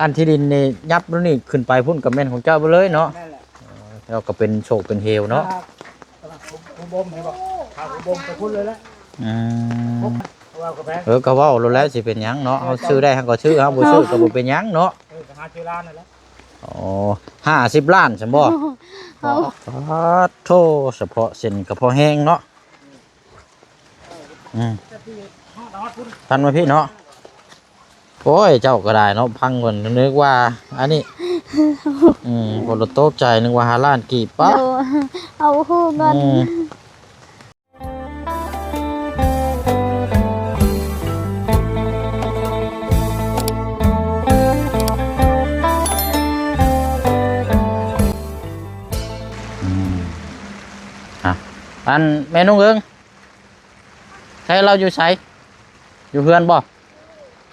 ອັນທີ່ດິນນີ້ ຍັບໂລດນີ້ ຂຶ້ນໄປພຸ້ນກໍແມ່ນຂອງເຈົ້າເບິດເລີຍເນາະ. ແມ່ນແຫຼະ. ເອີ ເຈົ້າກໍເປັນໂຊກເປັນເຫວເນາະ. ຫາຫົວບົມ ເຫັນບໍ່? ຫາຫົວບົມໄປພຸ້ນເລີຍແຫຼະ. ອືມ ເອີ ກໍເວົ້າໂລດແຫຼະ ຊິເປັນຫຍັງເນາະ. ເຮົາຊື້ໄດ້ເຮົາກໍຊື້ ເຮົາບໍ່ຊື້ກໍບໍ່ເປັນຫຍັງເນາະ. ເອີ ກໍຫາຊື້ລ້ານນັ້ນແຫຼະ. ໂອ້ ຫ້າສິບລ້ານຊັ້ນບໍ່? ເຮົາ ປາດໂທ້ ສະເພາະເສັ້ນກໍພໍແຮງເນາະ. ອືມ ພັນມາພີ້ເນາະ. ໂອ້ຍ ເຈົ້າກໍໄດ້ເນາະ ຟັງເພິ່ນນຶກວ່າອັນນີ້ ອືມ ບໍ່ໄດ້ຕົກໃຈ ນຶກວ່າຫ້າລ້ານກີບ. ປະ ໂດຍ ເອົາຮູ້ກ່ອນ. ອືມ ອືມ ອ່ະ ອັນແມ່ນ້ອງເອີງ ໃສລາວຢູ່ໃສ? ຢູ່ເຮືອນບໍ່?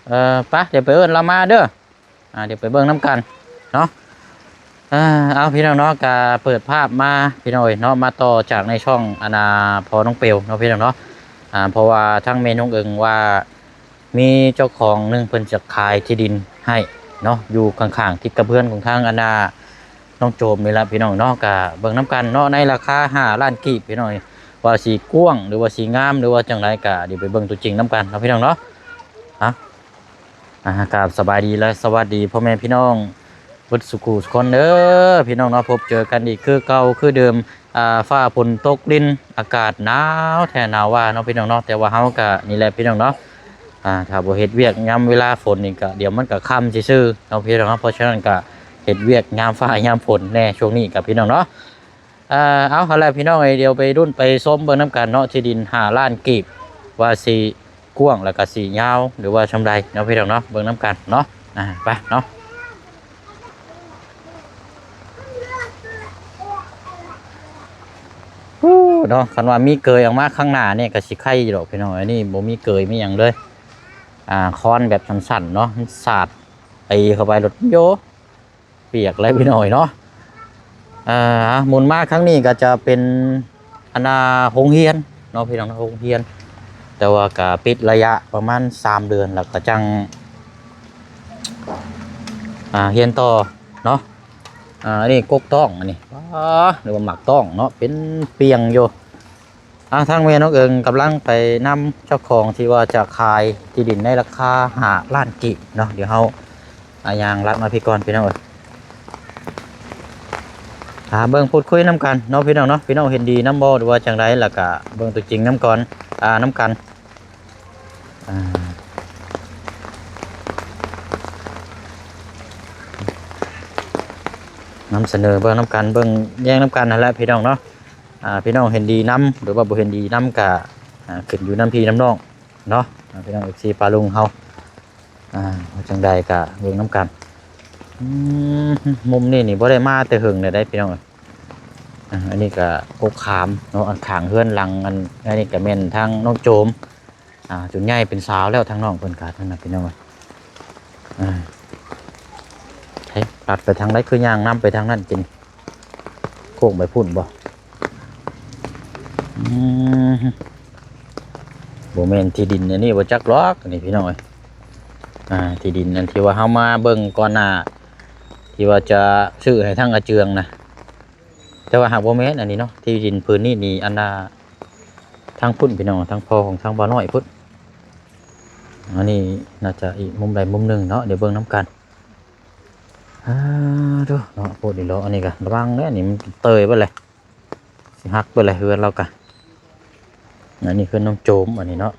ເອີ ໄປ ດຽວໄປເອີ້ນລາວມາເດີ. ອ່າ ດຽວໄປເບິ່ງນຳກັນເນາະ. ອ່າ ເອົາ ພີ່ນ້ອງເນາະ ກະເປີດພາບມາ ພີ່ນ້ອງເອີຍເນາະ ມາຕໍ່ຈາກໃນຊ່ອງ ອັນນ່າ ພໍ່ນ້ອງເປວເນາະ ພີ່ນ້ອງເນາະ. ອ່າ ເພາະວ່າທາງແມ່ນ້ອງເອີງວ່າ ມີເຈົ້າຂອງໜຶ່ງເພິ່ນຈະຂາຍທີ່ດິນໃຫ້ເນາະ ຢູ່ຂ້າງໆ ຕິດກັບເຮືອນຂອງທາງ ອັນນ່າ ນ້ອງໂຈມນີ້ລະ ພີ່ນ້ອງເນາະ. ກະເບິ່ງນຳກັນເນາະ ໃນລາຄາຫ້າລ້ານກີບ ພີ່ນ້ອງເອີຍ ວ່າຊິກວ້າງ ຫຼືວ່າຊິງາມ ຫຼືວ່າຈັ່ງໃດ ກະດຽວໄປເບິ່ງຕົວຈິງນຳກັນເນາະ ພີ່ນ້ອງເນາະ. ອ່າ ອ່າ ກາບສະບາຍດີ ແລະ ສະຫວັດດີພໍ່ແມ່ພີ່ນ້ອງເບິດສູ່ຄູ່ສູ່ຄົນເດີ ພີ່ນ້ອງເນາະ. ພົບເຈີກັນອີກຄືເກົ່າຄືເດີມ ອ່າ ຟ້າຝົນຕົກລິນ ອາກາດໜາວແທ້ໜາວວ່າເນາະ ພີ່ນ້ອງເນາະ. ແຕ່ວ່າເຮົາກະນີ້ແຫຼະ ພີ່ນ້ອງເນາະ ອ່າ ຖ້າບໍ່ເຮັດວຽກຍາມເວລາຝົນນີ້ກະ ດຽວມັນກະຄ່ຳຊື່ໆເນາະ ພີ່ນ້ອງເນາະ. ເພາະສະນັ້ນກະເຮັດວຽກຍາມຟ້າຍາມຝົນແດ່ ຊ່ວງນີ້ກະ ພີ່ນ້ອງເນາະ. ເອີ ເອົາ ຫັ້ນແຫຼະ ພີ່ນ້ອງເອີຍ ດຽວໄປລຸ້ນໄປຊົມເບິ່ງນຳກັນເນາະ ທີ່ດິນຫ້າລ້ານກີບ ວ່າຊິກວ້າງ ແລ້ວກໍຊິຍາວ ຫຼືວ່າຊ່ຳໃດເນາະ ພີ່ນ້ອງເນາະ. ເບິ່ງນຳກັນເນາະ ອ່າ ໄປເນາະ. ຮູ້ເນາະ ຄັນວ່າມີເກີຍອອກມາຂ້າງໜ້ານີ້ກໍຊິໄຄຢູ່ດອກ ພີ່ນ້ອງ. ອັນນີ້ບໍ່ມີເກີຍມີຫຍັງເລີຍ ອ່າ ຄອນແບບສັ້ນໆເນາະ ມັນສາດຕີເຂົ້າໄປໂລດ ໂຢ ປຽກແລ້ວ ພີ່ນ້ອງເອີຍເນາະ. ອ່າ ໝູນມາຄັ້ງນີ້ກໍຈະເປັນ ອັນນ່າ ໂຮງຮຽນເນາະ ພີ່ນ້ອງເນາະ ໂຮງຮຽນ. ແຕ່ວ່າກໍປິດໄລຍະປະມານສາມເດືອນ ແລ້ວກໍຈັ່ງ ອ່າ ຮຽນຕໍ່ເນາະ. ອ່າ ອັນນີ້ກົກຕ້ອງ ອັນນີ້ ອໍ ຫຼືວ່າໝາກຕ້ອງເນາະ ເປັນປ່ຽງຢູ່. ອ່າ ທາງແມ່ນ້ອງເອີງກຳລັງໄປນຳເຈົ້າຂອງທີ່ວ່າຈະຂາຍທີ່ດິນໃນລາຄາຫ້າລ້ານກີບເນາະ. ດຽວເຮົາ ອ່າ ຍ່າງລັດມາພີ້ກ່ອນ ພີ່ນ້ອງເອີຍ ຫາເບິ່ງພູດຄຸຍນຳກັນເນາະ ພີ່ນ້ອງເນາະ. ພີ່ນ້ອງເຫັນດີນຳບໍ່ ຫຼືວ່າຈັ່ງໃດ ແລ້ວກະເບິ່ງຕົວຈິງນຳກ່ອນ ອ່າ ນຳກັນ ອ່າ ນຳສະເໜີເບິ່ງນຳກັນ ເບິ່ງແຍງນຳກັນຫັ້ນແຫຼະ ພີ່ນ້ອງເນາະ. ອ່າ ພີ່ນ້ອງເຫັນດີນຳ ຫຼືວ່າບໍ່ເຫັນດີນຳກະ ອ່າ ຂຶ້ນຢູ່ນຳພີ່ນຳນ້ອງເນາະ ອ່າ ພີ່ນ້ອງ ເອັຟຊີ ປ້າລຸງເຮົາ. ອ່າ ວ່າຈັ່ງໃດກະເບິ່ງນຳກັນ. ອືມ ມຸມນີ້ນີ້ບໍ່ໄດ້ມາແຕ່ເຫິງແລ້ວເດ້ ພີ່ນ້ອງເອີຍ. ອ່າ ອັນນີ້ກະກົກຂາມເນາະ ອັນຂ້າງເຮືອນຫຼັງ ອັນ ອັນນີ້ກະແມ່ນທາງນ້ອງໂຈມ ອ່າ ຈົນໃຫຍ່ເປັນສາວແລ້ວ ທາງນ້ອງເພິ່ນກະ ນັ້ນນະ ພີ່ນ້ອງເອີຍ. ອ່າ ເອີ ລັດໄປທາງໃດ ຄືຍ່າງນຳໄປທາງນັ້ນ ກິນໂຄ້ງໄປພຸ້ນບໍ່? ອືມ ບໍ່ແມ່ນທີ່ດິນອັນນີ້ບໍ່ຈັກຫຼອກ ອັນນີ້ ພີ່ນ້ອງເອີຍ. ອ່າ ທີ່ດິນອັນທີ່ວ່າເຮົາມາເບິ່ງກ່ອນໜ້າ ທີ່ວ່າຈະຊື້ໃຫ້ທາງອາເຈືອງນະ ແຕ່ວ່າຫາກບໍ່ແມ່ນອັນນີ້ເນາະ ທີ່ດິນພື້ນນີ້ນີ້ ອັນນ່າ ທາງພຸ້ນ ພີ່ນ້ອງ ທາງພໍ່ຂອງທາງບ່າວນ້ອຍພຸ້ນ. ອັນນີ້ໜ້າຈະອີກມຸມໃດມຸມໜຶ່ງເນາະ ດຽວເບິ່ງນຳກັນ. ອ່າ ໂທ້ເນາະ ໂພດອີ່ຫຼໍ ອັນນີ້ກະລະວັງເດີ ອັນນີ້ມັນເຕີຍເບິດເລີຍ ຊິຫັກເບິດເລີຍເຮືອນລາວກະ. ອັນນີ້ຄືນ້ອງໂຈມ ອັນນີ້ເນາະ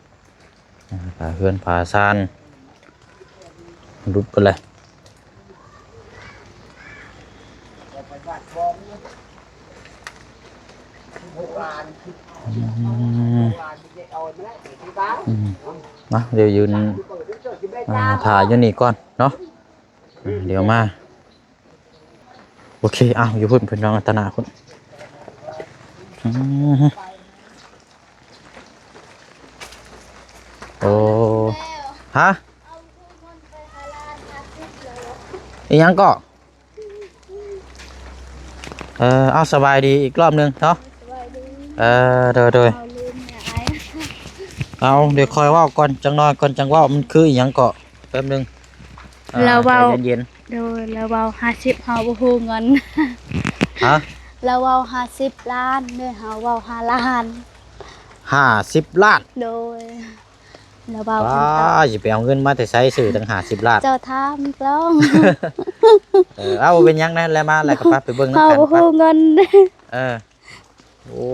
ອ່າ ຝາເຮືອນຝາຊານຫຼຸດໄປເລີຍ. ອືມ ອືມ ມາ ດຽວຢືນ ອ່າ ຖ້າຢູ່ນີ້ກ່ອນເນາະ ດຽວມາ. ໂອເຄ ເອົາ ຢູ່ພຸ້ນ ເພິ່ນວາງອັດຕະນາພຸ້ນ. ອືມ ໂອ້ ຮະ ອີ່ຫຍັງເກາະ? ເອີ ເອົາ ສະບາຍດີອີກລອບໜຶ່ງເນາະ. ສະບາຍດີ. ເອີ ໂດຍ ໂດຍ ເອົາ ດຽວຄ່ອຍເວົ້າກ່ອນ ຈັກໜ້ອຍກ່ອນ ຈັ່ງເວົ້າ. ມັນຄືອີ່ຫຍັງເກາະ? ແປັບໜຶ່ງ ເອີ ລາວເວົ້າ ໃຈເຢັນໆ. ໂດຍ ລາວເວົ້າຫ້າສິບ ເຮົາບໍ່ຮູ້ເງິນ. ຮະ? ລາວເວົ້າຫ້າສິບລ້ານ ໂດຍ ເຮົາເວົ້າຫ້າລ້ານ. ຫ້າສິບລ້ານ? ໂດຍ ລາວເວົ້າ ປ້າ ຄັນຕອບ ຊິໄປເອົາເງິນມາແຕ່ໃສຊື້ຕັ້ງຫ້າສິບລ້ານ? ເຈົ້າຖາມຕ້ອງ. ເອີ ເອົາ ບໍ່ເປັນຫຍັງນະ ແລ້ວມາແລ້ວກໍໄປ ໄປເບິ່ງນຳກັນ ເຮົາບໍ່ຮູ້ເງິນ. ເອີ ໂອ້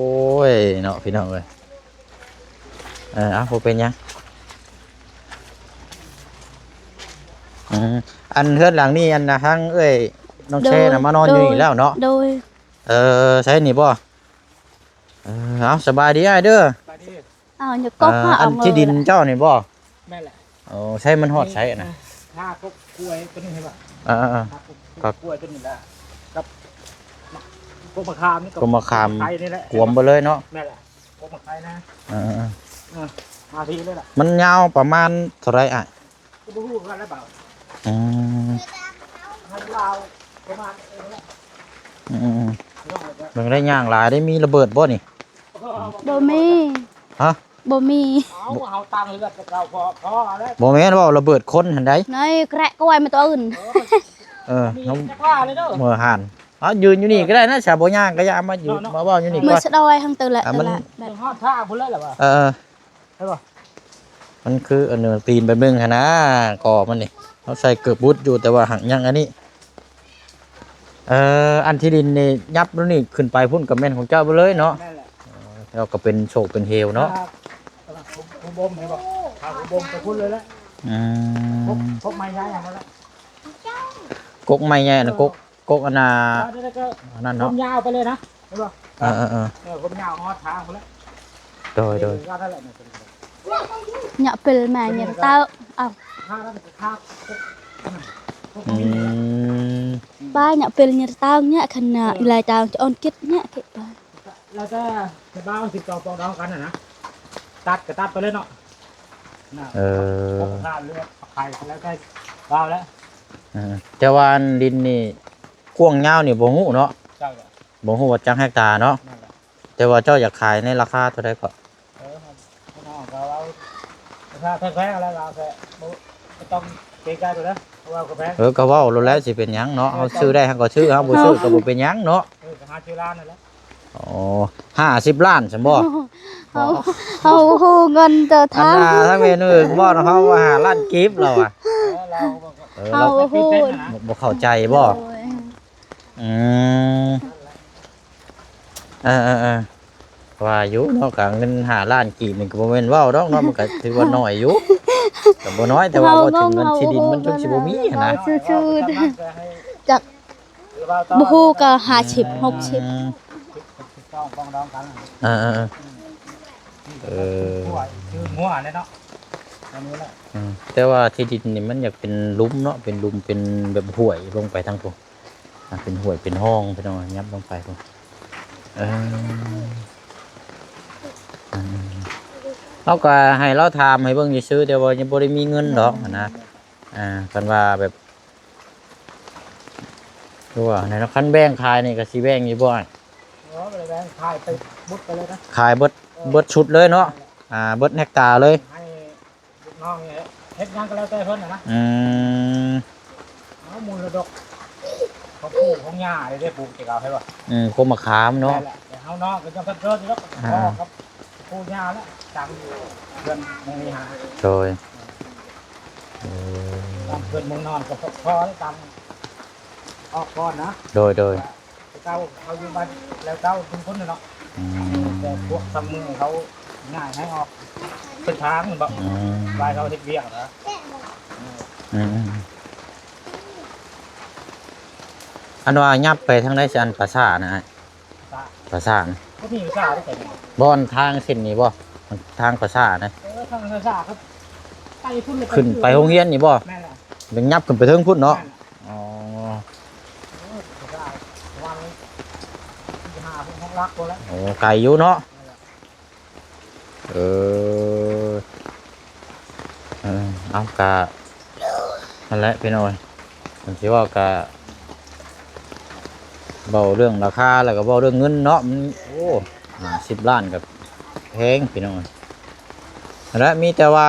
ຍເນາະ ພີ່ນ້ອງເອີຍ. ເອີ ເອົາ ບໍ່ເປັນຫຍັງ. ອືມ ອັນເຮືອນຫຼັງນີ້ ອັນນະ ທາງເອື້ອຍນ້ອງແຊນະ ໂດຍ ມານອນຢູ່ນີ້ແລ້ວເນາະ? ໂດຍ. ເອີ ໃສນີ້ບໍ່? ເອີ ເອົາ ສະບາຍດີອ້າຍເດີ. ສະບາຍດີ. ອ້າວ ຢ່າກົບ ເອີ ເອົາ ອັນທີ່ດິນເຈົ້ານີ້ບໍ່? ແມ່ນແຫຼະ. ໂອ້ ໃສ ມັນຮອດໃສນະ? ຖ້າກົບກ້ວຍຕົວນີ້ເຫັນບໍ່? ເອີໆໆ ຖ້າກົບ ກົບກ້ວຍຕົວນີ້ລະ ກັບ ກົບມະຂາມນີ້ ກົບມະຂາມ ກົບມະໄຄນີ້ແຫຼະ ກວມເບິດເລີຍເນາະ? ແມ່ນແຫຼະ ກົບມະໄຄນະ. ເອີໆໆ ເອີ ມາທີ່ເລີຍລະ. ມັນຍາວປະມານເທົ່າໃດອ້າຍ? ກໍບໍ່ຮູ້ຄືກັນແຫຼະບ່າວ. ອືມ ໃຫ້ລາວປະມານນີ້ແຫຼະ. ອືມໆໆ ເບິ່ງໄດ້ຍ່າງຫຼາຍໄດ້ ມີລະເບີດບໍ່ນີ້? ບໍ່ມີ. ຮະ? ບໍ່ມີ. ເອົາ ເຮົາຕັ້ງເຮືອນແຕ່ເກົ່າພໍ ພໍແລ້ວ. ບໍ່ແມ່ນ ເວົ້າລະເບີດຄົນຫັ້ນໃດ໋. ໃນແກະກ້ວຍມາຕົວອື່ນ. ເອີ ເອີ ມີແຕ່ຜ້າເລີຍເດີ ເມື່ອຫັ້ນ. ເອົາ ຢືນຢູ່ນີ້ກໍໄດ້ນະ ສາບໍ່ຍ່າງກໍຢ່າ ມາຢືນ ເນາະ ມາເວົ້າຢູ່ນີ້ກ່ອນ. ເມື່ອສະດອຍທາງຕື່ນແຫຼະ ອ່າ ຕື່ນແຫຼະ ມັນ ແບບຮອດທ່າພຸ້ນເລີຍແຫຼະວ່າ. ເອີ ເອີ ເຫັນບໍ່? ມັນຄືອັນໜຶ່ງຕີນໄປເບິ່ງຫັ້ນນະ ກໍມັນນີ້ ເຮົາໃສ່ເກີບບຸດຢູ່ ແຕ່ວ່າຫາກຍັງອັນນີ້. ເອີ ອັນທີ່ດິນນີ້ ຍັບນີ້ຂຶ້ນໄປພຸ້ນກໍແມ່ນຂອງເຈົ້າເບິດເລີຍເນາະ? ແມ່ນແຫຼະ. ເອີ ແລ້ວກໍເປັນໂຊກເປັນເຫວເນາະ. ອ່າ ຫົວບົມເຫັນບໍ່? ຫາຫົວບົມໄປພຸ້ນເລີຍແຫຼະ. ອືມ ກົກ ກົກໄມ້ໃຫຍ່ຫັ້ນແຫຼະ. ກົກໄມ້ໃຫຍ່ນະ ເອີ ກົກ ກົກອັນນ່າ ເອີ ນັ້ນກໍ ອັນນັ້ນເນາະ ຜົມຍາວໄປເລີຍນະ ເຫັນບໍ່? ເອີໆໆ ເອີ ຜົມຍາວຮອດທາງພຸ້ນແຫຼະ. ໂດຍໆ ເອີ ນັ້ນແຫຼະ. ຍະເປິລແມ່ຍະເຕົ້າ ເອົາ ອືມ ປ້າຍະເປິລຍະເຕົ້າຍະຄັນນະ ເອີ ລາຍຕາງຈະອ່ອນກິດຍະເກະປາ ແລ້ວແຕ່ຊາວບ້ານຊິຕໍ່ປອງດອງກັນນະ ຕັດກໍຕັດໄປເລີຍເນາະ. ເອີ ເອີ ແຕ່ວ່າອັນດິນນີ້ກວ້າງຍາວນີ້ບໍ່ຮູ້ເນາະ. ເຈົ້າ ບໍ່ຮູ້ວ່າຈັກເຮັກຕາເນາະ. ແມ່ນແຫຼະ. ແຕ່ວ່າເຈົ້າຢາກຂາຍໃນລາຄາເທົ່າໃດເກາະ? ເອີ ເຮົາກໍເວົ້າລາຄາແພງໆແລ້ວ ເຮົາກໍບໍ່ ບໍ່ຕ້ອງເກງໃຈເພິ່ນເດີ ເພາະວ່າກໍແພງ. ເອີ ກໍເວົ້າໂລດແຫຼະ ຊິເປັນຫຍັງເນາະ. ເອີ ເຮົາຊື້ໄດ້ເຮົາກໍຊື້ ເຮົາບໍ່ຊື້ກໍບໍ່ເປັນຫຍັງເນາະ. ເອີ ກໍຫາຊື້ລ້ານນັ້ນແຫຼະ. ອໍ ຫ້າສິບລ້ານຊັ້ນບໍ່? ເຮົາ ເຮົາຮູ້ເງິນເຈົ້າທາງ ອັນນ່າ ທາງແມ່ນເອີຍເວົ້ານຳເຮົາວ່າຫ້າລ້ານກີບລາວອະ. ເອີ ລາວ ເອີ ເຮົາ ລາວບໍ່ຮູ້ ບໍ່ ບໍ່ເຂົ້າໃຈບໍ່? ໂດຍ. ອືມ ເອີໆໆ ວ່າຢູ່ເນາະ ກະເງິນຫ້າລ້ານກີບນີ້ກໍບໍ່ແມ່ນເວົ້າດອກເນາະ ມັນກໍຖືວ່າໜ້ອຍຢູ່ ກໍບໍ່ໜ້ອຍ ແຕ່ວ່າເວົ້າເຖິງເງິນທີ່ດິນມັນຈົນຊິບໍ່ມີຫັ້ນນະ. ເຮົາງງ ເຮົາຊື່ໆ ຈັກ ບໍ່ຮູ້ກໍຫ້າສິບ ຫົກສິບ. ອືມ ເອີໆໆ ເອີ ອືມ ແຕ່ວ່າທີ່ດິນນີ້ມັນຢາກເປັນຫຼຸມເນາະ ເປັນຫຼຸມ ເປັນແບບຫ້ວຍລົງໄປທາງພຸ້ນ. ອ່າ ເປັນຫ້ວຍເປັນຮ່ອງ ພີ່ນ້ອງ ຫຍັບລົງໄປພຸ້ນ. ເອີ ເຮົາກໍໃຫ້ລາວຖາມໃຫ້ເບິ່ງຊື່ໆ ແຕ່ວ່າຍັງບໍ່ໄດ້ມີເງິນດອກຫັ້ນນະ. ອ່າ ຄັນວ່າແບບ ຄືວ່າແນວ ຄັນແບ່ງຂາຍນີ້ກໍຊິແບ່ງຢູ່ບໍ່? ເອີ ບໍ່ໄດ້ແບ່ງ ຂາຍໄປເບິດໄປເລີຍນະ ຂາຍເບິດ ເອີ ເບິດຊຸດເລີຍເນາະ. ອ່າ ເບິດເຮັກຕາເລີຍ ໃຫ້ ລູກນ້ອງນີ້ເຮັດຫຍັງກໍແລ້ວແຕ່ເພິ່ນນະ. ອືມ ເອົາ ມໍລະດົກຂອງປູ່ຂອງຍ່າເດ້ ປູ່ແຕ່ເກົ່າໃຫ້ບໍ່? ອືມ ກົກມະຂາມເນາະ. ແມ່ນແຫຼະ ແຕ່ເຮົານ້ອງກໍຍັງເພິ່ນເກີດຢູ່ດອກ. ອ່າ ພໍ່ກັບປູ່ຍ່າແຫຼະ ຕັ້ງເຮືອນມຸງນີ້ຫາ. ໂດຍ ເອີ ຕັ້ງເຮືອນມຸງນອນກໍພໍແລ້ວ ຕັ້ງອອກກ່ອນນະ. ໂດຍໆ ແຕ່ເກົ່າເຂົາຢູ່ບ້ານແລ້ວເກົ່າເປັນຄົນເນາະ. ອືມ ແຕ່ພວກທາງເມືອງເຂົາຍ້າຍໃຫ້ອອກເປັນທາງແມ່ນບໍ່? ອືມ ວ່າເຂົາເຮັດວຽກນະ. ອືມ ອັນວ່າຫຍັບໄປທາງໃດ ອັນປາສາດນະອ້າຍ? ປາສາດ ປາສາດນະ ບໍ່ມີປາສາດໃດ. ບໍ່ ທາງເສັ້ນນີ້ບໍ່? ທາງປາສາດນະ. ເອີ ທາງປາສາດ ໄປພຸ້ນ ຂຶ້ນໄປໂຮງຮຽນນີ້ບໍ່? ແມ່ນແຫຼະ ຍັບຂຶ້ນໄປເທິງພຸ້ນເນາະ. ແມ່ນແຫຼະ. ອໍ ໂອ້ ໄກຢູ່ເນາະ. ເອີ ເອີ ເອົາ ກະນັ້ນແຫຼະພີ່ນ້ອງເອີຍ ຄັນຊິເວົ້າກະເວົ້າເລື່ອງລາຄາ ແລ້ວກໍເວົ້າເລື່ອງເງິນເນາະ. ມັນ ໂອ້ ຫ້າສິບລ້ານກໍແພງພີ່ນ້ອງເອີຍ. ນັ້ນແຫຼະ ມີແຕ່ວ່າ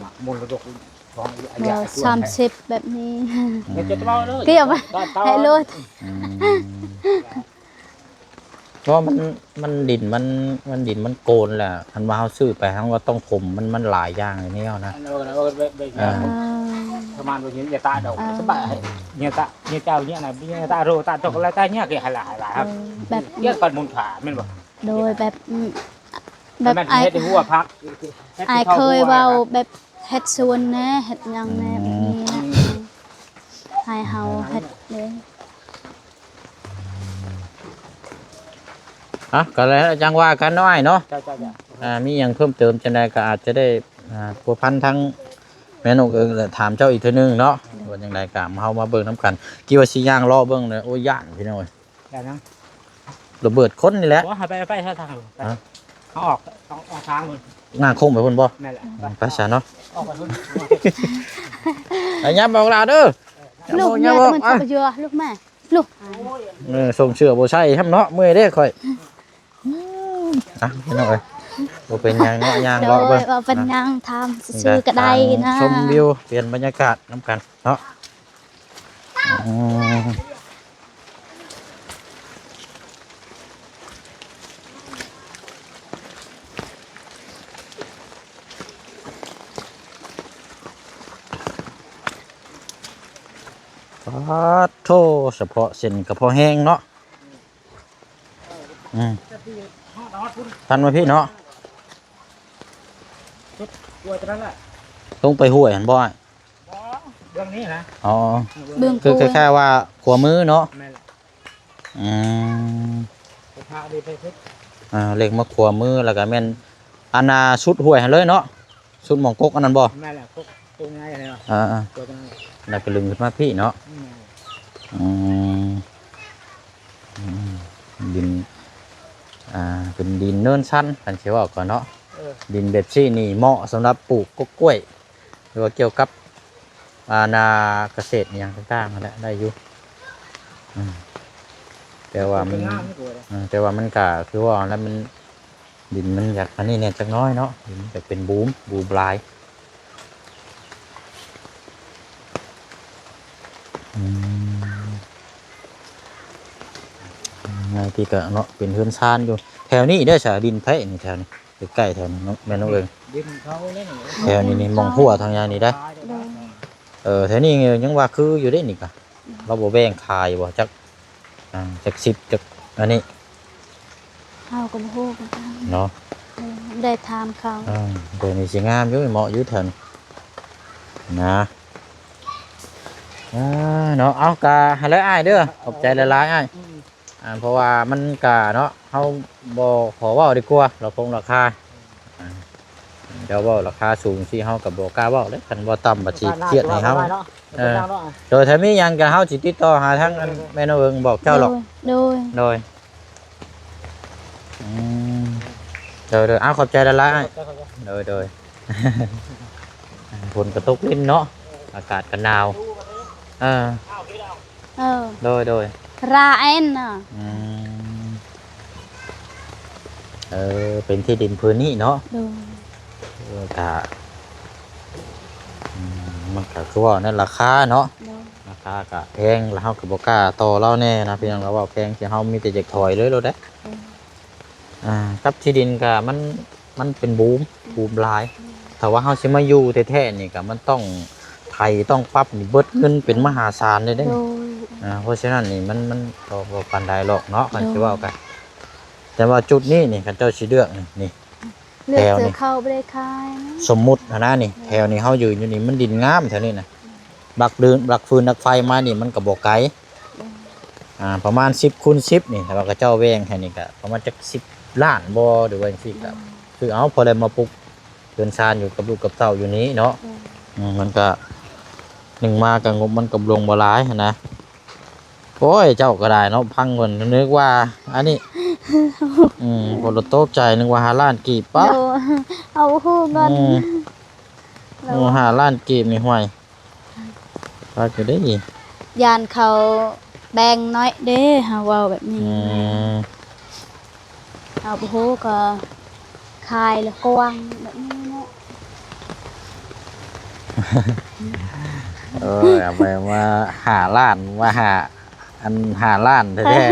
ມະ ມໍລະດົກຂອງອາຍາ ບໍ່ ສາມສິບແບບນີ້ ອືມ ເກັບເອົາ ເກັບເອົາໃຫ້ໂລດ ອືມ ເພາະມັນ ມັນດິນມັນ ມັນດິນມັນໂກນແຫຼະ ຄັນວ່າເຮົາຊື້ໄປ ເຮົາກໍຕ້ອງຖົມ ມັນ ມັນຫຼາຍຢ່າງແນວນະ ອັນນັ້ນ ເອີ ເອີ ແບບ ແບບ ອ່າ ປະມານວ່າເນຍຕາດອກ ອ່າ ສະບາຍ ເນຍຕາ ເນຍຕາເນຍນະ ເນຍຕາໂຣຕາຕົກລະຕາເນຍກະຫັ້ນລະ ຫັ້ນລະ ເອີ ແບບ ເນຍກະມູນຄ່າແມ່ນບໍ່? ໂດຍ ແບບ ອືມ ແບບ ແມ່ນ ອ້າຍ ເຮັດໃຫ້ຫົວພັກ ອ້າຍເຄີຍເວົ້າແບບເຮັດສວນແດ່ ເຮັດຫຍັງແດ່ ອືມ ແບບນີ້ນະ ໃຫ້ເຮົາເຮັດເດ້ ອ່ະ ກໍແລ້ວຈັ່ງວ່າກັນເນາະອ້າຍເນາະ ເຈົ້າ ເຈົ້າ ເຈົ້າ ອ່າ ມີຫຍັງເພີ່ມເຕີມຈັ່ງໃດກໍອາດຈະໄດ້ ອ່າ ພົວພັນທາງແມ່ນົກເອີງ ແລະ ຖາມເຈົ້າອີກເທື່ອໜຶ່ງເນາະ ເອີ ວ່າຈັ່ງໃດກໍມາເຮົາມາເບິ່ງນຳກັນ ຄິດວ່າຊິຍ່າງເລາະເບິ່ງເນາະ ໂອ້ຍ ຢ້ານພີ່ນ້ອງເອີຍ ແລ້ວນະ ລະເບີດຄົນນີ້ແຫຼະ ບໍ່ ໃຫ້ໄປ ໄປທາງ ໄປ ຮະ ເຮົາອອກ ເຮົາອອກທາງພຸ້ນ ນາງຄົງໄປພຸ້ນບໍ່? ແມ່ນແຫຼະ ອືມ ໄປຊະເນາະ ອອກໄປພຸ້ນ ໄປ ຫຍັບອອກລະເດີ ເອີ ຫຍັບອອກ ຫຍັບອອກ ລູກແມ່ ອ່ະ ລູກແມ່ ລູກ ເອີ ສົ່ງເສື້ອບໍ່ໃສ່ຊ້ຳເນາະ ເມື່ອຍເດ້ຂ້ອຍ ອືມ ອ່ະ ພີ່ນ້ອງເອີຍ ບໍ່ເປັນຫຍັງເນາະ ຍ່າງເລາະເບິ່ງ ໂດຍ ບໍ່ເປັນຫຍັງ ນະ ຖາມຊື່ໆກໍໄດ້ນະ ຊົມວິວ ປ່ຽນບັນຍາກາດນຳກັນເນາະ ອືມ ປາດໂທ້ ສະເພາະເສັ້ນກະພໍແຮງເນາະ ອືມ ພັນມາພີ້ເນາະ ສຸດຫ້ວຍຕົວນັ້ນແຫຼະ ລົງໄປຫ້ວຍຫັ້ນບໍ່ອ້າຍ? ບໍ່ ເບື້ອງນີ້ນະ ອໍ ເບື້ອງ ຄື ໂຄງ ຄ້າຍໆວ່າຂວາມືເນາະ ແມ່ນແຫຼະ ອືມ ໄປພາດີໄປເພິ່ນ ອ່າ ເລັກມາຂວາມື ແລ້ວກໍແມ່ນ ອັນນ່າ ສຸດຫ້ວຍຫັ້ນເລີຍເນາະ ສຸດໝ່ອງກົກອັນນັ້ນບໍ່? ແມ່ນແຫຼະ ກົກຕົວໃຫຍ່ຫັ້ນແຫຼະ ອ່າໆ ຕົວນັ້ນ ແລ້ວກໍລຶງຂຶ້ນມາພີ້ເນາະ ແມ່ນ ອືມ ອືມ ດິນ ອ່າ ເປັນດິນເນີນຊັນ ຄັນຊິເວົ້າກໍເນາະ ເອີ ດິນແບບຊີ້ນີ້ເໝາະສຳລັບປູກກົກກ້ວຍ ຫຼືວ່າກ່ຽວກັບ ອ່າ ນາກະເສດອີ່ຫຍັງຕ່າງໆຫັ້ນແຫຼະ ໄດ້ຢູ່ ອືມ ແຕ່ວ່າມັນ ເປັນງາມຢູ່ ເອີ ແຕ່ວ່າມັນກະຄືວ່າແລ້ວ ມັນ ດິນມັນຢາກອັນນີ້ແດ່ຈັກໜ້ອຍເນາະ ດິນມັນຢາກເປັນບູມ ບູມຫຼາຍ ອືມ ໃນທີ່ກະເນາະ ເປັນເຮືອນຊານຢູ່ ແຖວນີ້ເດ້ ສາ ດິນໃຜນີ້ ແຖວນີ້ ໃກ້ໆແຖວນີ້ເນາະ ແມ່ນບໍ່ເອີງ? ດິນເຂົາເດ້ນີ້ ແຖວນີ້ນີ້ ໝ່ອງຮົ້ວທາງຍາງນີ້ໄດ໋ ໂດຍ ເອີ ແຖວນີ້ຍັງວ່າຄືຢູ່ເດ້ນີ້ກະ ລາວບໍ່ແບ່ງຂາຍບໍ່ຈັກ ອ່າ ຈັກສິບຈັກອັນນີ້ ເຮົາກໍບໍ່ຮູ້ຄືກັນເນາະ ເອີ ໄດ້ຖາມເຂົາ ອ່າ ແຖວນີ້ຊິງາມຢູ່ ເໝາະຢູ່ແຖວນີ້ນະ ອ່າ ເນາະ ເອົາ ກະຫັ້ນແຫຼະອ້າຍເດີ ຂອບໃຈຫຼາຍໆອ້າຍ ອືມ ອ່າ ເພາະວ່າມັນກະເນາະ ເຮົາບໍ່ຂໍເວົ້າດີກວ່າ ລາຄາ ລາຄາ ອ່າ ເຈົ້າເວົ້າລາຄາສູງຊີ້ ເຮົາກໍບໍ່ກ້າເວົ້າເດ້ ຄັນບໍ່ຕ່ຳບັດຊິຄຽດໃຫ້ເຮົາ ເອີ ໂດຍ ຖ້າມີຫຍັງກໍເຮົາຊິຕິດຕໍ່ຫາທາງອັນແມ່ນ້ອງເອີງບອກເຈົ້າດອກ ໂດຍ ໂດຍ ໂດຍ ອືມ ໂດຍໆ ເອົາ ຂອບໃຈຫຼາຍໆອ້າຍ ໂດຍໆ ຝົນກໍຕົກລິນເນາະ ອາກາດກໍໜາວ ເອີ ເອີ ໂດຍໆ ຣາເອັນນະ ອືມ ເອີ ເປັນທີ່ດິນພື້ນນີ້ເນາະ. ໂດຍ. ເອີ ກະ ອືມ ມັນກະຄືເວົ້ານັ້ນ ລາຄາເນາະ. ໂດຍ. ລາຄາກະແພງ ແລ້ວເຮົາກະບໍ່ກ້າຕໍ່ລາວແດ່ນະ ພີ່ນ້ອງ. ລາວເວົ້າແພງ ທີ່ເຮົາມີແຕ່ຢາກຖອຍເລີຍໂລດເດ້. ໂດຍ. ອ່າ ກັບທີ່ດິນກະມັນ ມັນເປັນບູມ ອືມ ບູມຫຼາຍ. ອືມ. ຖ້າວ່າເຮົາຊິມາຢູ່ແທ້ໆນີ້ກະມັນຕ້ອງໄຖ ຕ້ອງປັບນີ້ເບິດເງິນເປັນມະຫາສານເລີຍເດ້. ໂດຍ. ອ່າ ເພາະສະນັ້ນນີ້ມັນ ມັນກໍບໍ່ປານໃດຫຼອກເນາະ ຄັນຊິເວົ້າກັນ. ໂດຍ. ແຕ່ວ່າຈຸດນີ້ນີ້ ຄັນເຈົ້າຊິເລືອກນີ້ ນີ້ ເລືອກ ແຖວນີ້ ຊື້ເຂົ້າບໍ່ໄດ້ຂາຍນະ. ສົມມຸດຫັ້ນນະນີ້ ໂດຍ ແຖວນີ້ເຮົາຢືນຢູ່ນີ້ ມັນດິນງາມແຖວນີ້ນະ. ອືມ. ຫຼັກເດີນ ຫຼັກຟືນຫຼັກໄຟມານີ້ມັນກໍບໍ່ໄກ. ໂດຍ. ອ່າ ປະມານສິບຄູນສິບນີ້ ຖ້າວ່າເຂົາເຈົ້າແບ່ງໃຫ້ນີ້ກະປະມານຈັກສິບລ້ານບໍ່ ຫຼືວ່າຈັ່ງຊີ້ກະ ໂດຍ ຊື້ເອົາ ພໍໄດ້ມາປຸກເຮືອນຊານຢູ່ກັບລູກກັບເຕົ້າຢູ່ນີ້ເນາະ. ໂດຍ. ອືມ ມັນກະ ໜຶ່ງມາກະງົບມັນກະບໍ່ຫຼວງບໍ່ຫຼາຍຫັ້ນນະ. ໂອ້ຍ ເຈົ້າກໍໄດ້ເນາະ ຟັງເພິ່ນນຶກວ່າອັນນີ້ ອືມ ຄົນລະຕົກໃຈ ນຶກວ່າຫ້າລ້ານກີບປະ. ໂດຍ. ເຮົາບໍ່ຮູ້ເງິນ. ອືມ. ໂດຍ. ໂອ້ ຫ້າລ້ານກີບນີ້ ຫ້ວຍ ຄັກຢູ່ເດ້. ຢ້ານເຂົາແບ່ງໜ້ອຍເດ້ ເຮົາເວົ້າແບບນີ້. ອືມ. ເຮົາບໍ່ຮູ້ກໍຂາຍລະກວ້າງແບບນີ້ເນາະ. ໂອ້ຍ ເອົາໄປມາຫ້າລ້ານ ມາຫາ ອັນຫ້າລ້ານແທ້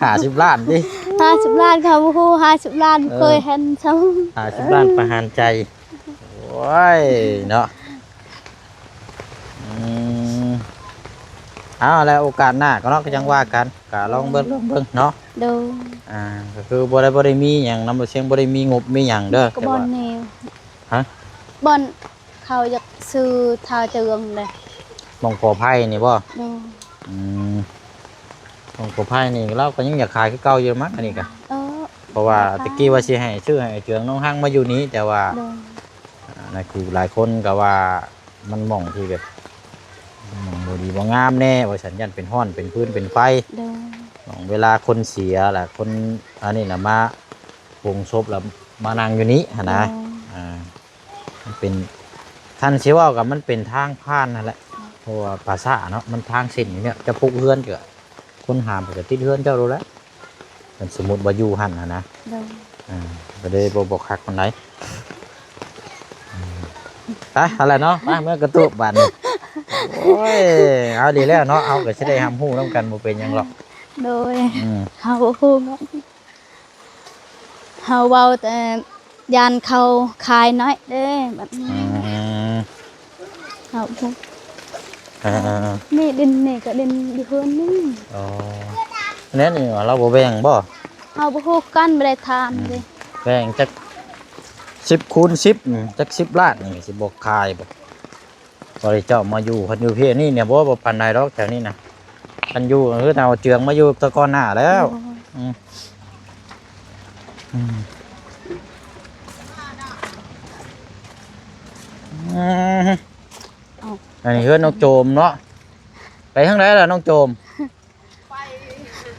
ໆ ຫ້າສິບລ້ານຕິ. ຫ້າສິບລ້ານ ເຂົາບໍ່ຮູ້ ຫ້າສິບລ້ານ ເອີ ບໍ່ເຄີຍເຫັນຊ້ຳ. ຫ້າສິບລ້ານປະຫານໃຈ. ໂອ້ຍ ເນາະ. ອືມ ເອົາແລ້ວໂອກາດໜ້າກໍເນາະ ກໍຍັງວ່າກັນ ກໍລອງເບິ່ງ ລອງເບິ່ງເນາະ. ໂດຍ. ອ່າ ກໍຄືບໍ່ໄດ້ ບໍ່ໄດ້ມີຫຍັງນຳ ບໍ່ຊຽງ ບໍ່ໄດ້ມີງົບມີຫຍັງເດີ ກໍ ແຕ່ ບ່ອນ ວ່າ ນີ້ ຮະ ບ່ອນເຂົາຢາກຊື້ທ່າເຈື່ອງເດ້ ໝ່ອງກໍໄຜ່ນີ້ບໍ່? ໂດຍ. ອືມ ໝ່ອງກໍໄຜ່ນີ້ລາວກໍຍັງຢາກຂາຍຄືເກົ່າຢູ່ມັ້ງ ອັນນີ້ກະ. ເອີ ເພາະວ່າ ຕະກີ້ວ່າຊິໃຫ້ ຊື້ໃຫ້ເຈືອງນ້ອງຮັງມາຢູ່ນີ້ ແຕ່ວ່າ ໂດຍ ອ່າ ນັ້ນຄືຫຼາຍຄົນກໍວ່າມັນໝ່ອງທີ່ແບບ ໝ່ອງບໍ່ດີບໍ່ງາມແດ່ ວ່າຊັ້ນ ຢ້ານເປັນຮ້ອນເປັນຟືນເປັນໄຟ. ໂດຍ. ໝ່ອງເວລາຄົນເສຍລະ ຄົນອັນນີ້ລະມາໂປງສົບລະມານັ່ງຢູ່ນີ້ຫັ້ນນະ. ໂດຍ. ອ່າ ມັນເປັນ ຄັນຊິເວົ້າກໍມັນເປັນທາງຜ່ານຫັ້ນແຫຼະ ເພາະວ່າປ່າຊ້າເນາະ ມັນທາງເສັ້ນຢູ່ນີ້ ຈະປຸກເຮືອນກໍ ຄົນຫາມກໍຕິດເຮືອນເຈົ້າໂລດແຫຼະ ຄັນສົມມຸດວ່າຢູ່ຫັ້ນຫັ້ນນະ. ໂດຍ. ອ່າ ກໍເລີຍບໍ່ ບໍ່ຄັກປານໃດ. ອືມ ໄປ ເອົາລະເນາະ ໄປເມືອກະຕູບບາດນີ້. ໂອ້ຍ ເອົາດີແລ້ວເນາະ ເຮົາກໍຊິໄດ້ຮັບຮູ້ນຳກັນ ບໍ່ເປັນຫຍັງຫຼອກ. ໂດຍ. ອືມ ເຮົາບໍ່ຮູ້ເນາະ ເຮົາເວົ້າແຕ່ຢ້ານເຂົາຂາຍໜ້ອຍເດ້ ບັດນີ້. ອືມ ເຮົາບໍ່ ເອີໆໆ ນີ້ດິນນີ້ກໍດິນຢູ່ເຮືອນນີ້. ອໍ ແນວນີ້ວ່າລາວບໍ່ແບ່ງບໍ່? ເຮົາບໍ່ຮູ້ກັນ ບໍ່ໄດ້ຖາມເດ້. ອືມ ແບ່ງຈັກສິບຄູນສິບ ອືມ ຈັກສິບລ້ານນີ້ຊິບໍ່ຂາຍບໍ່? ບໍ່ໄດ້ເຈົ້າມາຢູ່ ຄັນຢູ່ພີ້ນີ້ນີ້ບໍ່ ບໍ່ປານໃດດອກແຖວນີ້ນະ. ຄັນຢູ່ຄືເອົາເຈືອງມາຢູ່ແຕ່ກ່ອນໜ້າແລ້ວ. ໂດຍ. ອືມ ອືມ ອືມ ເອົ້າ ອັນນີ້ເຮືອນນ້ອງໂຈມເນາະ. ໄປທາງໃດລະນ້ອງໂຈມ? ໄປ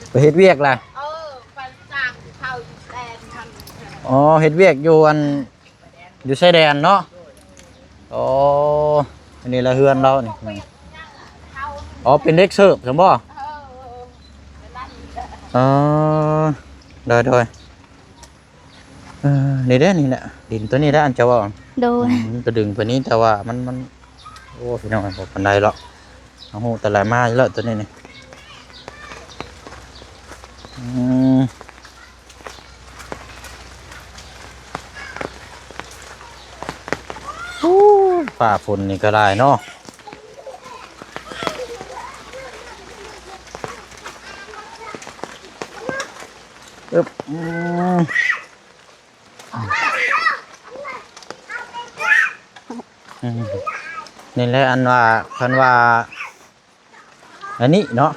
ໄປເຮັດວຽກລະ? ເອີ ໄປຈ້າງເຂົາຢູ່ແດນຫັ້ນ. ອໍ ເຮັດວຽກຢູ່ອັນ ຢູ່ຊາຍແດນເນາະ. ໂດຍ. ອໍ ອັນນີ້ລະເຮືອນລາວນີ້. ອໍ ເປັນເດັກເສີບຊັ້ນບໍ່? ເອີ ເອີ ໂດຍໆ. ເອີ ນີ້ເດ້ ນີ້ແຫຼະ ດິນໂຕນີ້ແຫຼະ ອັນເຈົ້າເວົ້າ. ໂດຍ. ອືມ ມັນກໍດຶງໄປນີ້ ແຕ່ວ່າມັນ ມັນ ໂອ້ ພີ່ນ້ອງ ບໍ່ປານໃດດອກ ເຮົາຮູ້ແຕ່ລະມາຢູ່ແລ້ວໂຕນີ້ນີ້. ອືມ ໂອ້ ຟ້າຝົນນີ້ກໍຫຼາຍເນາະ. ອຶບ ອືມ ອືມ ນີ້ແຫຼະ ອັນວ່າ ຄັນວ່າ ອັນນີ້ເນາະ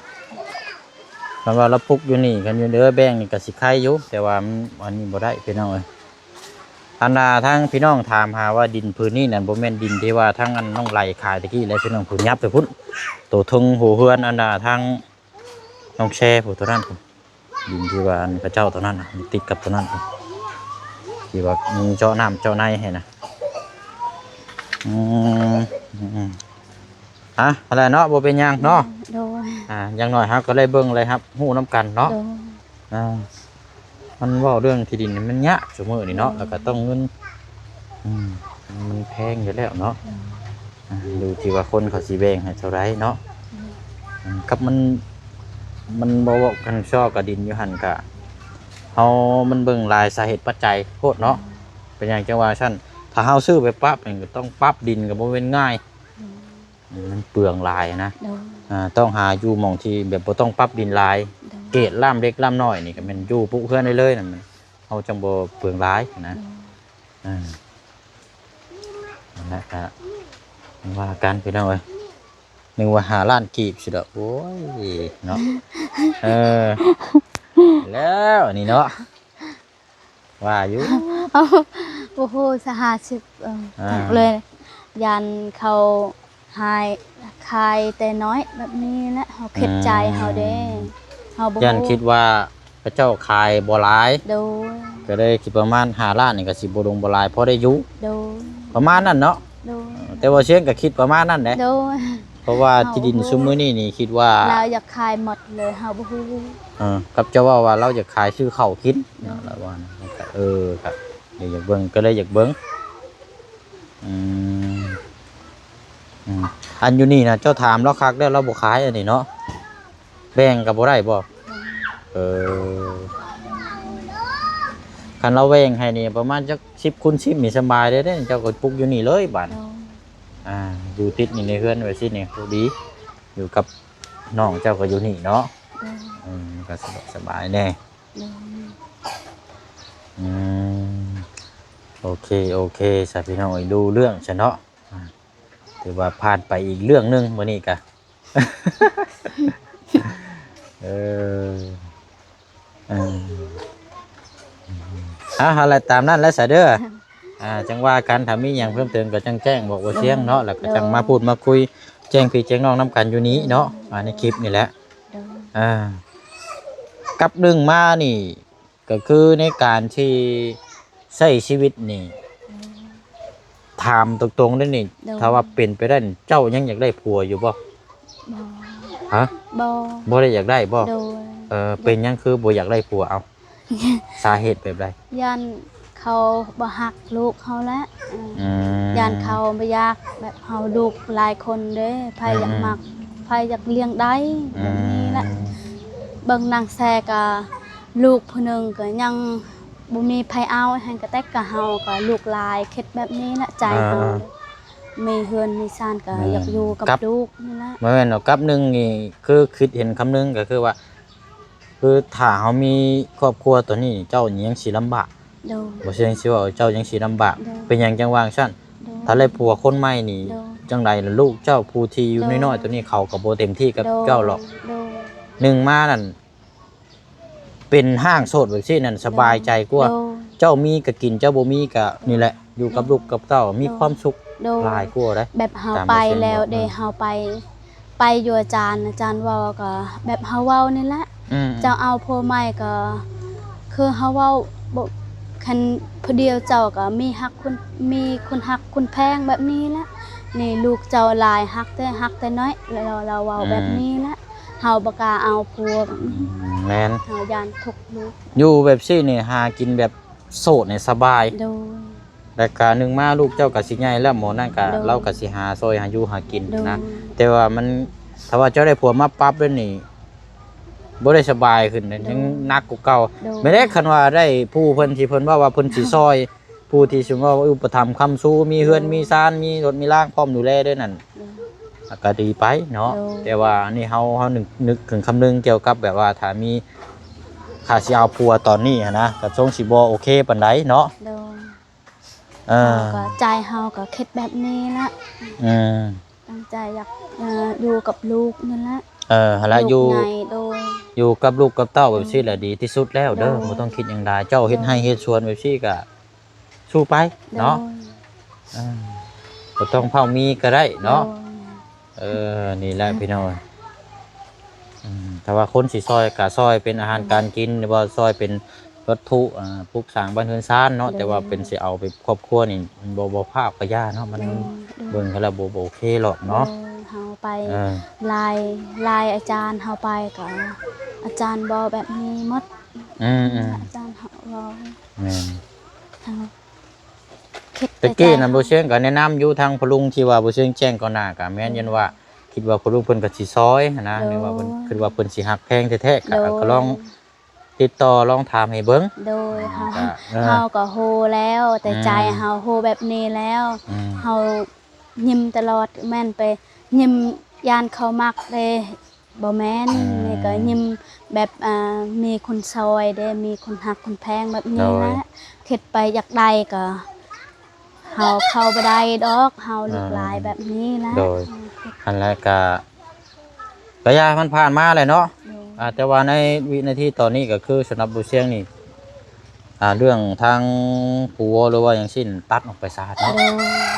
ຄັນວ່າລາວປຸກຢູ່ນີ້ ຄັນຢູ່ເດີແບ່ງນີ້ກໍຊິໄຄຢູ່ ແຕ່ວ່າມັນ ອັນນີ້ບໍ່ໄດ້ພີ່ນ້ອງເອີຍ. ອັນນ່າ ທາງພີ່ນ້ອງຖາມຫາວ່າດິນພື້ນນີ້ນັ້ນ ບໍ່ແມ່ນດິນທີ່ວ່າທາງອັນນ້ອງໄຫຼຂາຍຕະກີ້ແລ້ວ ພີ່ນ້ອງ ພຸ້ນ ຫຍັບໄປພຸ້ນ ໂຕເທິງຫົວເຮືອນ ອັນນ່າ ທາງນ້ອງແຊຜູ້ໂຕນັ້ນພຸ້ນ ດິນທີ່ວ່າອັນເຂົາເຈົ້າໂຕນັ້ນນະ ຕິດກັບໂຕນັ້ນພຸ້ນ ທີ່ວ່າມີເຈາະນ້ຳເຈາະໃນໃຫ້ນະ. ອືມ ອືມ ອືມ ອ່ະ ຫັ້ນແຫຼະເນາະ ບໍ່ເປັນຫຍັງເນາະ. ໂດຍ. ອ່າ ຢ່າງໜ້ອຍເຮົາກໍໄດ້ເບິ່ງໄດ້ຮັບຮູ້ນຳກັນເນາະ. ໂດຍ. ອ່າ ມັນເວົ້າເລື່ອງທີ່ດິນນີ້ມັນຍາກຊຸມື້ນີ້ເນາະ ແມ່ນ ແລ້ວກໍຕ້ອງເງິນ ອືມ ມັນແພງຢູ່ແລ້ວເນາະ ແມ່ນ ອ່າ ຢູ່ທີ່ວ່າຄົນເຂົາຊິແບ່ງໃຫ້ເທົ່າໃດເນາະ ແມ່ນ ອືມ ກັບມັນ ມັນບໍ່ເວົ້າກັນຊອກກັບດິນຢູ່ຫັ້ນກະ ເຮົາ ມັນເບິ່ງຫຼາຍສາເຫດປັດໄຈໂພດເນາະ ແມ່ນ ເປັນຫຍັງຈັ່ງວ່າຊັ້ນ ຖ້າເຮົາຊື້ໄປປັບນີ້ກໍຕ້ອງປັບດິນກໍບໍ່ແມ່ນງ່າຍ ແມ່ນ ອືມ ມັນເປືອງຫຼາຍນະ ໂດຍ ອ່າ ຕ້ອງຫາຢູ່ໝ່ອງທີ່ແບບບໍ່ຕ້ອງປັບດິນຫຼາຍ ໂດຍ ເກດລ້ຳເລັກລ້ຳນ້ອຍນີ້ກໍແມ່ນຢູ່ປຸກເຮືອນໄດ້ເລີຍນະ ມັນ ເຮົາຈັ່ງບໍ່ເປືອງຫຼາຍນະ ໂດຍ ອ່າ ນັ້ນແຫຼະ ກໍວ່າກັນພີ່ນ້ອງເອີຍ ນຶກວ່າຫ້າລ້ານກີບຊິດອກ ໂອ້ຍເນາະ ເອີ ແລ້ວອັນນີ້ເນາະ ວ່າຢູ່ ໂອ້ໂຫ ສະຫ້າສິບ ເອີ ອ່າ ເລີຍ ຢ້ານເຂົາ ຫາຍ ຂາຍແຕ່ນ້ອຍແບບນີ້ແຫຼະ ເຮົາເຄັດໃຈເຮົາເດ້ ອືມ ເຮົາບໍ່ຮູ້ ຢ້ານຄິດວ່າເຂົາເຈົ້າຂາຍບໍ່ຫຼາຍ ໂດຍ ກໍເລີຍຄິດປະມານຫ້າລ້ານນີ້ກໍຊິບໍ່ລົງບໍ່ຫຼາຍ ພໍໄດ້ຢູ່ ໂດຍ ປະມານນັ້ນເນາະ ໂດຍ ແຕ່ວ່າຊຽງກໍຄິດປະມານນັ້ນແຫຼະ ໂດຍ ເພາະວ່າທີ່ດິນຊຸມື້ນີ້ນີ້ຄິດວ່າ ລາວຢາກຂາຍໝົດເລີຍ ເຮົາບໍ່ຮູ້ ເອີ ກັບເຈົ້າເວົ້າວ່າລາວຢາກຂາຍຊື້ເຂົ້າກິນ ໂດຍ ລາວວ່າ ເອີ ກໍເລີຍຢາກເບິ່ງ ກໍເລີຍຢາກເບິ່ງ ອືມ ອືມ ອັນຢູ່ນີ້ນະ ເຈົ້າຖາມລາວຄັກແລ້ວ ລາວບໍ່ຂາຍອັນນີ້ເນາະ ແບ່ງກໍບໍ່ໄດ້ບໍ່? ເອີ ຄັນລາວແບ່ງໃຫ້ນີ້ປະມານຈັກສິບຄູນສິບນີ້ສະບາຍເດ້ ເຈົ້າກໍປຸກຢູ່ນີ້ເລີຍບາດ ໂດຍ ອ່າ ຢູ່ຕິດນີ້ໃນເຮືອນໄວ້ຊິນີ້ ພໍດີ ຢູ່ກັບນ້ອງເຈົ້າກໍຢູ່ນີ້ເນາະ ໂດຍ ເອີ ມັນກໍສະດວກສະບາຍແດ່ ໂດຍ ອືມ ໂອເຄ ໂອເຄ ຊະພີ່ນ້ອງເອີຍ ຮູ້ເລື່ອງຊະເນາະ ອ່າ ຖືວ່າຜ່ານໄປອີກເລື່ອງໜຶ່ງມື້ນີ້ກະ ເອີ ເອີ ອ່າ ຫັ້ນແຫຼະ ຕາມນັ້ນແຫຼະຊະເດີ ອ່າ ຈັ່ງວ່າກັນ ຖ້າມີຫຍັງເພີ່ມເຕີມກໍຈັ່ງແຈ້ງບອກບໍ່ຊຽງເນາະ ໂດຍ ແລ້ວກໍຈັ່ງມາ ໂດຍ ພູດມາຄຸຍ ແຈ້ງພີ່ແຈ້ງນ້ອງນຳກັນຢູ່ນີ້ເນາະ ໂດຍ ອ່າ ໃນຄລິບນີ້ແຫຼະ ໂດຍ ອ່າ ກັບໜຶ່ງມານີ້ ກໍຄືໃນການທີ່ໃຊ້ຊີວິດນີ້ ອືມ ຖາມຕົງໆເດ້ນີ້ ໂດຍ ຖ້າວ່າເປັນໄປໄດ້ນີ້ ເຈົ້າຍັງຢາກໄດ້ຜົວຢູ່ບໍ່? ບໍ່ ຮະ? ບໍ່ ບໍ່ໄດ້ຢາກໄດ້ບໍ່? ໂດຍ ເອີ ເປັນຫຍັງຄືບໍ່ຢາກໄດ້ຜົວ? ເອົາ ສາເຫດແບບໃດ? ຢ້ານເຂົາບໍ່ຮັກລູກເຮົາແຫຼະ ເອີ ອືມ ຢ້ານເຂົາບໍ່ຢາກ ແບບເຮົາລູກຫຼາຍຄົນເດ້ ໃຜຢາກມັກ ອືມໆ ໃຜຢາກລ້ຽງໄດ້ ອືມ ແບບນີ້ແຫຼະ ເບິ່ງນາງແຊກໍ ລູກຜູ້ໜຶ່ງກໍຍັງບໍ່ມີໃຜເອົາ ຫັ້ນກະແຕ່ກະເຮົາກໍລູກຫຼາຍ ຄິດແບບນີ້ແຫຼະໃຈເຮົາ ອ່າໆ ມີເຮືອນມີຊານກໍ ແມ່ນ ຢາກຢູ່ກັບ ກັບລູກນີ້ແຫຼະ ບໍ່ແມ່ນດອກ ກັບໜຶ່ງນີ້ຄືຄິດເຫັນຄຳໜຶ່ງ ກໍຄືວ່າ ຄືຖ້າເຮົາມີຄອບຄົວຕອນນີ້ ເຈົ້າຍັງຊິລຳບາກ ໂດຍ ບໍ່ຊຽງຊິເວົ້າ ເຈົ້າຍັງຊິລຳບາກ ໂດຍ ເປັນຫຍັງຈັ່ງວ່າຊັ້ນ? ໂດຍ ຖ້າໄດ້ຜົວຄົນໃໝ່ນີ້ ໂດຍ ຈັ່ງໃດລະ ລູກເຈົ້າຜູ້ທີ່ຢູ່ ໂດຍ ນ້ອຍໆໂຕນີ້ ເຂົາກໍບໍ່ເຕັມທີ່ກັບ ໂດຍ ເຈົ້າຫຼອກ ໂດຍ ໜຶ່ງມານັ້ນ ເປັນຮ່າງໂສດແບບຊີ້ນັ້ນ ໂດຍ ສະບາຍໃຈກວ່າ ໂດຍ ເຈົ້າມີກໍກິນ ເຈົ້າບໍ່ມີກໍນີ້ແຫຼະ ຢູ່ກັບ ໂດຍ ລູກກັບເຕົ້າ ໂດຍ ມີຄວາມສຸກ ໂດຍ ຫຼາຍກວ່າເດ້ ແບບເຮົາ ຕາມ ໄປແລ້ວເດ້ ອືມ ເຮົາໄປ ໄປຢູ່ອາຈານ ອາຈານເວົ້າກໍແບບເຮົາເວົ້ານີ້ແຫຼະ ອືມ ເຈົ້າເອົາຜົວໃໝ່ກໍຄືເຮົາເວົ້າ ບໍ່ ຄັນຜູ້ດຽວເຈົ້າກໍມີຮັກຄຸນ ມີຄົນຮັກຄົນແພງແບບນີ້ແຫຼະ ນີ້ລູກເຈົ້າຫຼາຍ ຮັກແຕ່ ຮັກແຕ່ນ້ອຍ ລາວ ລາວເວົ້າ ອືມ ແບບນີ້ແຫຼະ ເຮົາບໍ່ກ້າເອົາຜົວແບບນີ້ ອືມ ແມ່ນ ເຮົາຢ້ານທຸກລູກ ຢູ່ແບບຊີ້ນີ້ ຫາກິນແບບໂສດນີ້ສະບາຍ ໂດຍ ແລ້ວກະໜຶ່ງມາລູກເຈົ້າກະຊິໃຫຍ່ແລ້ວ ໝໍນັ້ນກະ ໂດຍ ລາວກະຊິຫາຊ່ອຍຫາຢູ່ຫາກິນ ໂດຍ ນະ ແຕ່ວ່າມັນ ຖ້າວ່າເຈົ້າໄດ້ຜົວມາປັບແລ້ວນີ້ ບໍ່ໄດ້ສະບາຍຂຶ້ນ ໂດຍ ຍັງໜັກກວ່າເກົ່າ ໂດຍ ແມ່ນແຫຼະ ຄັນວ່າໄດ້ຜູ້ເພິ່ນທີ່ເພິ່ນເວົ້າວ່າເພິ່ນຊິຊ່ອຍ ຜູ້ທີ່ສົມມຸດວ່າອຸປະຖຳຄ້ຳຊູ ມີເຮືອນ ໂດຍ ມີຊານ ມີລົດມີລາງ ພ້ອມດູແລເດ້ນັ້ນ ໂດຍ ກະດີໄປເນາະ ໂດຍ ແຕ່ວ່າອັນນີ້ເຮົາ ເຮົານຶກ ນຶກເຖິງຄຳນຶງກ່ຽວກັບແບບວ່າຖ້າມີ ຖ້າຊິເອົາຜົວຕອນນີ້ຫັ້ນນະ ກະຊົງຊິບໍ່ໂອເຄປານໃດເນາະ ໂດຍ ເອີ ເຮົາກໍ ໃຈເຮົາກໍຄິດແບບນີ້ລະ ອືມ ຕັ້ງໃຈຢາກ ເອີ ຢູ່ກັບລູກນີ້ລະ ເອີ ຫັ້ນລະ ຢູ່ ໃຫຍ່ ໂດຍ ຢູ່ກັບລູກກັບເຕົ້າແບບຊີ້ລະ ໂດຍ ດີທີ່ສຸດແລ້ວເດີ ໂດຍ ບໍ່ຕ້ອງຄິດຫຍັງຫຼາຍ ເຈົ້າເຮັດ ໂດຍ ໄຮ່ເຮັດສວນແບບຊີ້ກະ ສູ້ໄປເນາະ ໂດຍ ເອີ ບໍ່ຕ້ອງພ້າວມີກໍໄດ້ເນາະ ໂດຍ ເອີ ນີ້ແຫຼະ ໂດຍ ພີ່ນ້ອງ ອືມ ຖ້າວ່າຄົນຊິຊ່ອຍກໍຊ່ອຍເປັນອາຫານ ໂດຍ ການກິນ ຫຼືວ່າຊ່ອຍເປັນວັດຖຸ ອ່າ ປຸກສ້າງບ້ານເຮືອນຊານເນາະ ໂດຍ ແຕ່ວ່າເປັນຊິເອົາໄປຄອບຄົວນີ້ ບໍ່ ບໍ່ພາບກໍຢ່າເນາະ ມັນ ໂດຍ ໂດຍ ເບິ່ງກັນແລ້ວບໍ່ ບໍ່ໂອເຄຫຼອກເນາະ ໂດຍ ເຮົາໄປ ເອີ ຫຼາຍ ຫຼາຍອາຈານ ເຮົາໄປກໍອາຈານເວົ້າແບບນີ້ໝົດ ອືມໆ ອາຈານເຮົາ ແມ່ນ ເຮົາຄິດ ແຕ່ ໃນໃຈ ຕະກີ້ນັ້ນ ເຮົາ ບໍ່ຊຽງກໍແນະນຳຢູ່ ທາງພໍ່ລຸງທີ່ວ່າບໍ່ຊຽງແຈ້ງກ່ອນໜ້າ ກໍແມ່ນ ອືມ ຢ້ານວ່າຄິດວ່າພໍ່ລຸງເພິ່ນກໍຊິຊ່ອຍຫັ້ນນະ ໂດຍ ຫຼືວ່າເພິ່ນ ຄິດວ່າເພິ່ນຊິຮັກແພງແທ້ໆ ກໍ ໂດຍ ກໍລອງ ຕິດຕໍ່ລອງຖາມໃຫ້ເບິ່ງ ໂດຍ ອ່າ ເຮົາ ກໍ ເອີ ເຮົາກໍຮູ້ແລ້ວ ແຕ່ໃຈ ອືມ ເຮົາຮູ້ແບບນີ້ແລ້ວ ອືມ ເຮົາຍິ້ມຕະຫຼອດ ແມ່ນໄປຍິ້ມຢ້ານເຂົາມັກເດ້ ບໍ່ແມ່ນ ອືມ ນີ້ກໍຍິ້ມແບບ ອ່າ ມີຄົນຊ່ອຍເດ້ ມີຄົນຮັກຄົນແພງແບບນີ້ ໂດຍ ແຫຼະ ຄິດໄປຢາກໄດ້ກໍ ເຮົາເຂົ້າບໍ່ໄດ້ດອກ ເຮົາ ອ່າ ລູກຫຼາຍແບບນີ້ລະ ໂດຍ ຫັ້ນແຫຼະ ກະ ກະຢ່າ ມັນຜ່ານມາແຫຼະເນາະ ໂດຍ ອ່າ ແຕ່ວ່າໃນວິນາທີຕອນນີ້ກໍຄືສຳລັບບໍ່ຊຽງນີ້ ອ່າ ເລື່ອງທາງຜົວ ຫຼືວ່າຫຍັງຊີ້ນ ຕັດອອກໄປຊະເນາະ ໂດຍ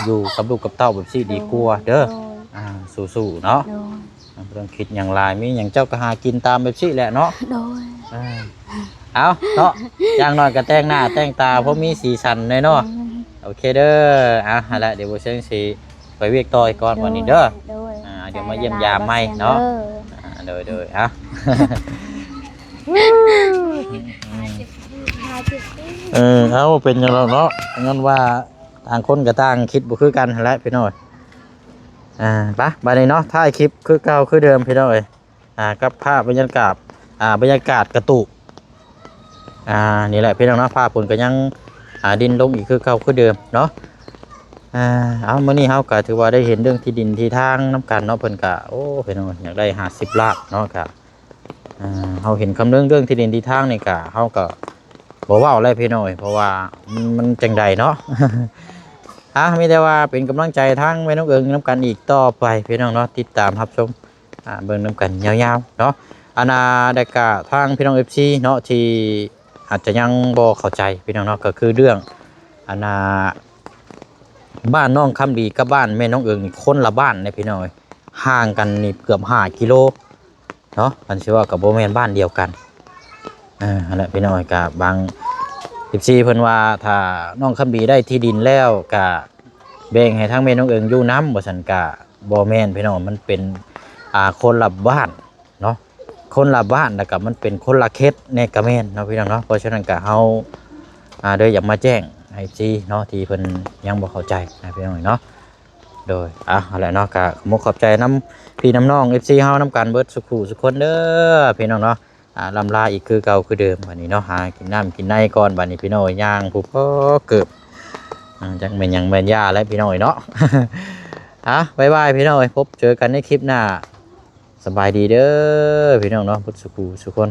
ຢູ່ກັບລູກກັບເຕົ້າແບບຊີ້ ໂດຍ ດີກວ່າເດີ ໂດຍ ອ່າ ສູ້ໆເນາະ ໂດຍ ອ່າ ບໍ່ຕ້ອງຄິດຫຍັງຫຼາຍ ມີຫຍັງເຈົ້າກໍຫາກິນຕາມແບບຊີ້ແຫຼະເນາະ ໂດຍ ອ່າ ເອົາເນາະ ຢ່າງໜ້ອຍກໍແຕ່ງໜ້າແຕ່ງຕາ ໂດຍ ພໍມີສີສັນແດ່ເນາະ ໂດຍ ໂອເຄເດີ ອ່າ ຫັ້ນແຫຼະ ດຽວບໍ່ຊຽງຊິໄປວຽກຕໍ່ອີກກ່ອນ ໂດຍ ບັດນີ້ເດີ ໂດຍ ອ່າ ດຽວມາຢ້ຽມຢາມໃໝ່ເນາະ ໃຈລະ ບໍ່ຊຽງເດີ ອ່າ ໂດຍໆ ເອົາ ເອີ ເອົາ ເປັນຫຍັງດອກເນາະ ຍ້ອນວ່າຕ່າງຄົນກໍຕ່າງຄິດບໍ່ຄືກັນຫັ້ນແຫຼະພີ່ນ້ອງ ອ່າ ໄປ ບັດນີ້ເນາະ ທ້າຍຄລິບຄືເກົ່າຄືເດີມພີ່ນ້ອງເອີຍ ອ່າ ກັບພາບບັນຍາກາດ ອ່າ ບັນຍາກາດກະຕູບ ອ່າ ນີ້ແຫຼະພີ່ນ້ອງເນາະ ຟ້າຝົນກໍຍັງ ອ່າ ດິນລົງອີກຄືເກົ່າຄືເດີມເນາະ ອ່າ ເອົາ ມື້ນີ້ເຮົາກໍຖືວ່າໄດ້ເຫັນເລື່ອງທີ່ດິນທີ່ທາງນຳກັນເນາະ ເພິ່ນກໍ ໂອ້ ພີ່ນ້ອງ ຢາກໄດ້ຫ້າສິບລ້ານເນາະ ກໍ ອ່າ ເຮົາເຫັນຄຳເລື່ອງ ເລື່ອງທີ່ດິນທີ່ທາງນີ້ກະ ເຮົາກໍບໍ່ເວົ້າແລ້ວພີ່ນ້ອງເອີຍ ເພາະວ່າມັນ ມັນຈັ່ງໃດເນາະ ອ່າ ມີແຕ່ວ່າເປັນກຳລັງໃຈທາງແມ່ນ້ອງເອີງນຳກັນອີກຕໍ່ໄປພີ່ນ້ອງເນາະ ຕິດຕາມຮັບຊົມ ອ່າ ເບິ່ງນຳກັນຍາວໆເນາະ ອັນນ່າ ແລ້ວກະທາງພີ່ນ້ອງ ເອັຟຊີ ເນາະ ທີ່ອາດຈະຍັງບໍ່ເຂົ້າໃຈພີ່ນ້ອງເນາະ ກໍຄືເລື່ອງ ອັນນ່າ ບ້ານນ້ອງຄຳດີກັບບ້ານແມ່ນ້ອງເອີງນີ້ຄົນລະບ້ານເດ້ພີ່ນ້ອງເອີຍ ຫ່າງກັນນີ້ເກືອບຫ້າກິໂລ ເນາະ ຄັນຊິເວົ້າກໍບໍ່ແມ່ນບ້ານດຽວກັນ ເອີ ຫັ້ນແຫຼະພີ່ນ້ອງ ກະບາງ ເອັຟຊີ ເພິ່ນວ່າຖ້ານ້ອງຄຳດີໄດ້ທີ່ດິນແລ້ວ ກະແບ່ງໃຫ້ທາງແມ່ນ້ອງເອີງຢູ່ນຳ ວ່າຊັ້ນ ກະບໍ່ແມ່ນພີ່ນ້ອງ ມັນເປັນ ອ່າ ຄົນລະບ້ານເນາະ ຄົນລະບ້ານ ແລ້ວກະມັນເປັນຄົນລະເຂດແດ່ກະແມ່ນເນາະພີ່ນ້ອງເນາະ ເພາະສະນັ້ນກະເຮົາ ອ່າ ເລີຍຢາກມາແຈ້ງໃຫ້ ເອັຟຊີ ເນາະ ທີ່ເພິ່ນຍັງບໍ່ເຂົ້າໃຈນະພີ່ນ້ອງເນາະ. ໂດຍ ອ່ະ ຫັ້ນແຫຼະເນາະ ກະຂອບອົກຂອບໃຈນຳພີ່ນຳນ້ອງ ເອັຟຊີ ເຮົານຳກັນເບິດສູ່ຜູ້ສູ່ຄົນເດີພີ່ນ້ອງເນາະ ອ່າ ລ່ຳລາອີກຄືເກົ່າຄືເດີມບັດນີ້ເນາະ ຫາກິນນ້ຳກິນໃນກ່ອນບັດນີ້ພີ່ນ້ອງເອີຍ ຍ່າງຜູ້ພໍເກີບ ອ່າ ຈັກແມ່ນຫຍັງແມ່ນຢາແຫຼະພີ່ນ້ອງເອີຍເນາະ ອ່ະ ບາຍບາຍພີ່ນ້ອງເອີຍ ພົບເຈີກັນໃນຄລິບໜ້າ ສະບາຍດີເດີພີ່ນ້ອງເນາະ ເບິດສູ່ຜູ້ສູ່ຄົນ.